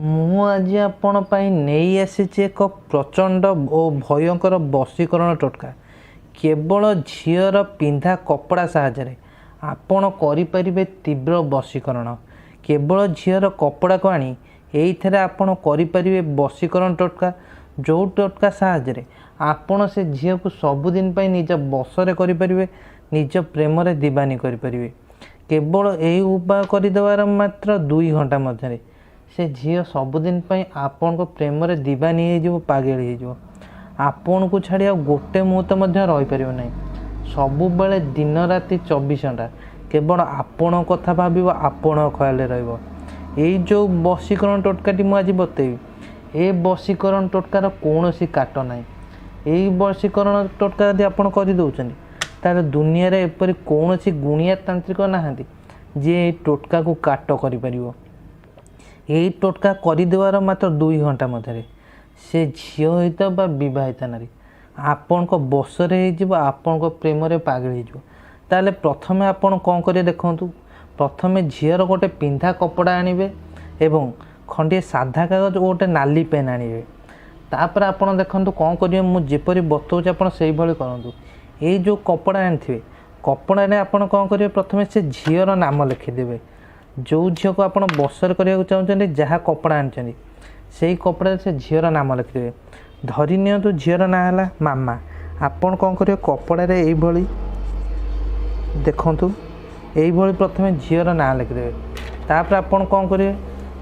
ମୁଁ ଆଜି ଆପଣ ପାଇଁ ନେଇ ଆସିଛି ଏକ ପ୍ରଚଣ୍ଡ ଓ ଭୟଙ୍କର ବଶୀକରଣ ଟୋଟକା। କେବଳ ଝିଅର ପିନ୍ଧା କପଡ଼ା ସାହାଯ୍ୟରେ ଆପଣ କରିପାରିବେ ତୀବ୍ର ବଶୀକରଣ। କେବଳ ଝିଅର କପଡ଼ାକୁ ଆଣି ଏଇଥିରେ ଆପଣ କରିପାରିବେ ବଶୀକରଣ ଟୋଟକା, ଯେଉଁ ଟୋଟକା ସାହାଯ୍ୟରେ ଆପଣ ସେ ଝିଅକୁ ସବୁଦିନ ପାଇଁ ନିଜ ବଶରେ କରିପାରିବେ, ନିଜ ପ୍ରେମରେ ଦିବାନୀ କରିପାରିବେ। କେବଳ ଏଇ ଉପାୟ କରିଦେବାର ମାତ୍ର 2 ଘଣ୍ଟା ମଧ୍ୟରେ ସେ ଝିଅ ସବୁଦିନ ପାଇଁ ଆପଣଙ୍କ ପ୍ରେମରେ ଦିବାନୀ ହେଇଯିବ, ପାଗେଳି ହେଇଯିବ। ଆପଣଙ୍କୁ ଛାଡ଼ି ଆଉ ଗୋଟେ ମୁହୂର୍ତ୍ତ ମଧ୍ୟ ରହିପାରିବ ନାହିଁ। ସବୁବେଳେ ଦିନ ରାତି 24 ଘଣ୍ଟା କେବଳ ଆପଣଙ୍କ କଥା ଭାବିବ, ଆପଣଙ୍କ ଖୟାଲରେ ରହିବ। ଏଇ ଯେଉଁ ବଶୀକରଣ ଟୋଟକାଟି ମୁଁ ଆଜି ବତେଇବି, ଏ ବଶୀକରଣ ଟୋଟକାର କୌଣସି କାଟ ନାହିଁ। ଏଇ ବଶୀକରଣ ଟୋଟକା ଯଦି ଆପଣ କରିଦେଉଛନ୍ତି, ତାହେଲେ ଦୁନିଆରେ ଏପରି କୌଣସି ଗୁଣିଆ ତାନ୍ତ୍ରିକ ନାହାନ୍ତି ଯିଏ ଏଇ ଟୋଟକାକୁ କାଟ କରିପାରିବ। ଏଇ ଟୋଟକା କରିଦେବାର ମାତ୍ର 2 ଘଣ୍ଟା ମଧ୍ୟରେ ସେ ଝିଅ ହେଇଥାଉ ବା ବିବାହିତା ନାରୀ, ଆପଣଙ୍କ ବଶରେ ହେଇଯିବ, ଆପଣଙ୍କ ପ୍ରେମରେ ପାଗଳି ହେଇଯିବ। ତାହେଲେ ପ୍ରଥମେ ଆପଣ କ'ଣ କରିବେ ଦେଖନ୍ତୁ। ପ୍ରଥମେ ଝିଅର ଗୋଟେ ପିନ୍ଧା କପଡ଼ା ଆଣିବେ ଏବଂ ଖଣ୍ଡିଏ ସାଧା କାଗଜ ଓ ଗୋଟେ ନାଲି ପେନ୍ ଆଣିବେ। ତାପରେ ଆପଣ ଦେଖନ୍ତୁ କ'ଣ କରିବେ, ମୁଁ ଯେପରି ବତଉଛି ଆପଣ ସେଇଭଳି କରନ୍ତୁ। ଏଇ ଯେଉଁ କପଡ଼ା ଆଣିଥିବେ, କପଡ଼ାରେ ଆପଣ କ'ଣ କରିବେ? ପ୍ରଥମେ ସେ ଝିଅର ନାମ ଲେଖିଦେବେ। ଯେଉଁ ଝିଅକୁ ଆପଣ ବଶରେ କରିବାକୁ ଚାହୁଁଛନ୍ତି, ଯାହା କପଡ଼ା ଆଣିଛନ୍ତି, ସେଇ କପଡ଼ାରେ ସେ ଝିଅର ନାମ ଲେଖିଦେବେ। ଧରି ନିଅନ୍ତୁ ଝିଅର ନାଁ ହେଲା ମାମା। ଆପଣ କ'ଣ କରିବେ? କପଡ଼ାରେ ଏଇଭଳି ଦେଖନ୍ତୁ, ଏଇଭଳି ପ୍ରଥମେ ଝିଅର ନାଁ ଲେଖିଦେବେ। ତାପରେ ଆପଣ କ'ଣ କରିବେ?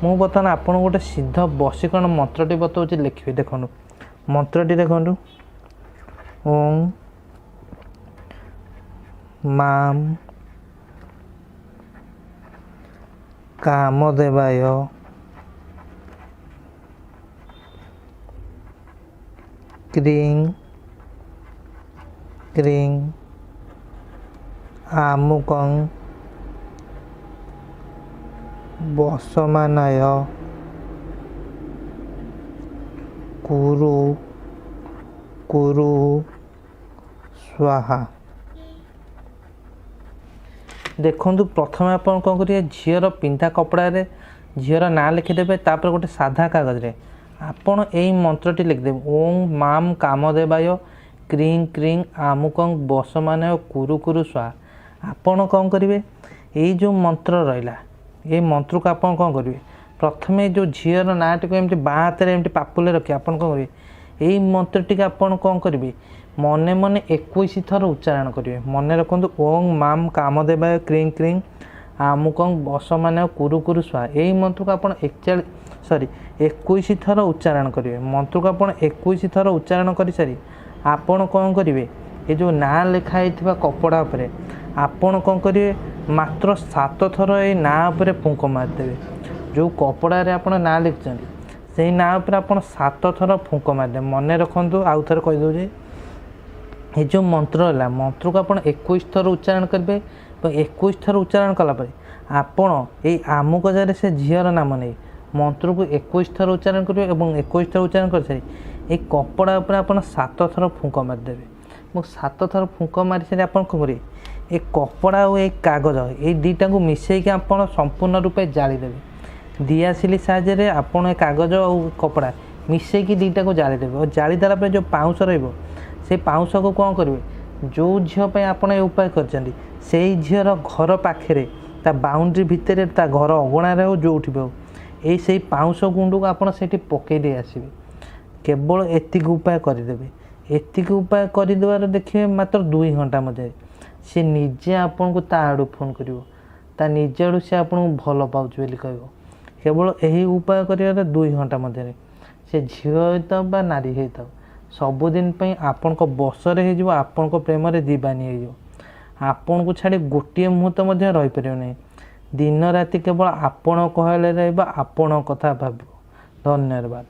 ମୁଁ ବର୍ତ୍ତମାନ ଆପଣଙ୍କୁ ଗୋଟେ ସିଦ୍ଧ ବଶୀକରଣ ମନ୍ତ୍ରଟି ବତାଉଛି, ଲେଖିବେ। ଦେଖନ୍ତୁ ମନ୍ତ୍ରଟି, ଦେଖନ୍ତୁ। ଓଁ ମାମ୍ କାମଦେବାୟ କ୍ରିଂ କ୍ରିଂ ଆମୁକଂ ବସମାନାୟ କୁରୁ କୁରୁ ସ୍ୱାହା। ଦେଖନ୍ତୁ, ପ୍ରଥମେ ଆପଣ କ'ଣ କରିବେ? ଝିଅର ପିନ୍ଧା କପଡ଼ାରେ ଝିଅର ନାଁ ଲେଖିଦେବେ। ତାପରେ ଗୋଟେ ସାଧା କାଗଜରେ ଆପଣ ଏଇ ମନ୍ତ୍ରଟି ଲେଖିଦେବେ, ଓଁ ମାମ୍ କାମଦେବାୟ କ୍ରିଂ କ୍ରିଂ ଆମୁକଂ ବସମାନାୟ କୁରୁ କୁରୁ ସ୍ୱାହା। ଆପଣ କ'ଣ କରିବେ? ଏଇ ଯେଉଁ ମନ୍ତ୍ର ରହିଲା, ଏଇ ମନ୍ତ୍ରକୁ ଆପଣ କ'ଣ କରିବେ? ପ୍ରଥମେ ଯେଉଁ ଝିଅର ନାଁଟିକୁ ଏମିତି ବାଁ ହାତରେ ଏମିତି ପାପୁଲିରେ ରଖି ଆପଣ କ'ଣ କରିବେ? ଏଇ ମନ୍ତ୍ରଟିକୁ ଆପଣ କ'ଣ କରିବେ? ମନେ ମନେ 21 ଥର ଉଚ୍ଚାରଣ କରିବେ। ମନେ ରଖନ୍ତୁ, ଓଁ ମାମ୍ କାମଦେବାୟ କ୍ରିଂ କ୍ରିଂ ଆମୁକଂ ବସମାନାୟ କୁରୁ କୁରୁ ସ୍ୱାହା। ଏଇ ମନ୍ତ୍ରକୁ ଆପଣ 41, ସରି, 21 ଥର ଉଚ୍ଚାରଣ କରିବେ। ମନ୍ତ୍ରକୁ ଆପଣ 21 ଥର ଉଚ୍ଚାରଣ କରିସାରି ଆପଣ କ'ଣ କରିବେ? ଏ ଯେଉଁ ନାଁ ଲେଖା ହେଇଥିବା କପଡ଼ା ଉପରେ ଆପଣ କ'ଣ କରିବେ? ମାତ୍ର 7 ଥର ଏଇ ନାଁ ଉପରେ ଫୁଙ୍କ ମାରିଦେବେ। ଯେଉଁ କପଡ଼ାରେ ଆପଣ ନାଁ ଲେଖିଛନ୍ତି, ସେଇ ନାଁ ଉପରେ ଆପଣ 7 ଥର ଫୁଙ୍କ ମାରିଦେବେ। ମନେ ରଖନ୍ତୁ, ଆଉ ଥରେ କହିଦେଉଛି। ଏ ଯେଉଁ ମନ୍ତ୍ର ହେଲା, ମନ୍ତ୍ରକୁ ଆପଣ 21 ଥର ଉଚ୍ଚାରଣ କରିବେ ଏବଂ 21 ଥର ଉଚ୍ଚାରଣ କଲା ପରେ ଆପଣ ଏଇ ଆମୁକ ଜାଗାରେ ସେ ଝିଅର ନାମ ନେଇ ମନ୍ତ୍ରକୁ 21 ଥର ଉଚ୍ଚାରଣ କରିବେ ଏବଂ 21 ଥର ଉଚ୍ଚାରଣ କରିସାରି ଏଇ କପଡ଼ା ଉପରେ ଆପଣ 7 ଥର ଫୁଙ୍କ ମାରିଦେବେ। ଏବଂ 7 ଥର ଫୁଙ୍କ ମାରିସାରି ଆପଣ କ'ଣ କରିବେ? ଏ କପଡ଼ା ଆଉ ଏଇ କାଗଜ, ଏଇ ଦୁଇଟାକୁ ମିଶାଇକି ଆପଣ ସମ୍ପୂର୍ଣ୍ଣ ରୂପେ ଜାଳିଦେବେ। ଦିଆସିଲି ସାହାଯ୍ୟରେ ଆପଣ ଏ କାଗଜ ଆଉ କପଡ଼ା ମିଶାଇକି ଦୁଇଟାକୁ ଜାଳିଦେବେ। ଆଉ ଜାଳିଦେଲା ପରେ ଯେଉଁ ପାଉଁଶ ରହିବ, ସେଇ ପାଉଁଶକୁ କ'ଣ କରିବେ? ଯେଉଁ ଝିଅ ପାଇଁ ଆପଣ ଏ ଉପାୟ କରିଛନ୍ତି, ସେଇ ଝିଅର ଘର ପାଖରେ, ତା ବାଉଣ୍ଡ୍ରି ଭିତରେ, ତା ଘର ଅଗଣାରେ ହେଉ, ଯେଉଁଠି ବି ହେଉ, ଏଇ ସେଇ ପାଉଁଶ ଗୁଣ୍ଡକୁ ଆପଣ ସେଇଠି ପକାଇ ଦେଇ ଆସିବେ। କେବଳ ଏତିକି ଉପାୟ କରିଦେବେ। ଏତିକି ଉପାୟ କରିଦେବାର ଦେଖିବେ ମାତ୍ର 2 ଘଣ୍ଟା ମଧ୍ୟରେ ସେ ନିଜେ ଆପଣଙ୍କୁ ତା ଆଡ଼ୁ ଫୋନ୍ କରିବ, ତା ନିଜ ଆଡ଼ୁ ସେ ଆପଣଙ୍କୁ ଭଲ ପାଉଛି ବୋଲି କହିବ। କେବଳ ଏହି ଉପାୟ କରିବାର 2 ଘଣ୍ଟା ମଧ୍ୟରେ ସେ ଝିଅ ହେଇଥାଉ ବା ନାରୀ ହେଇଥାଉ, ସବୁଦିନ ପାଇଁ ଆପଣଙ୍କ ବଶରେ ହେଇଯିବ, ଆପଣଙ୍କ ପ୍ରେମରେ ଦିବାନୀ ହେଇଯିବ। ଆପଣଙ୍କୁ ଛାଡ଼ି ଗୋଟିଏ ମୁହୂର୍ତ୍ତ ମଧ୍ୟ ରହିପାରିବ ନାହିଁ। ଦିନ ରାତି କେବଳ ଆପଣ କହିଲେ ରହିବ, ଆପଣଙ୍କ କଥା ଭାବିବ। ଧନ୍ୟବାଦ।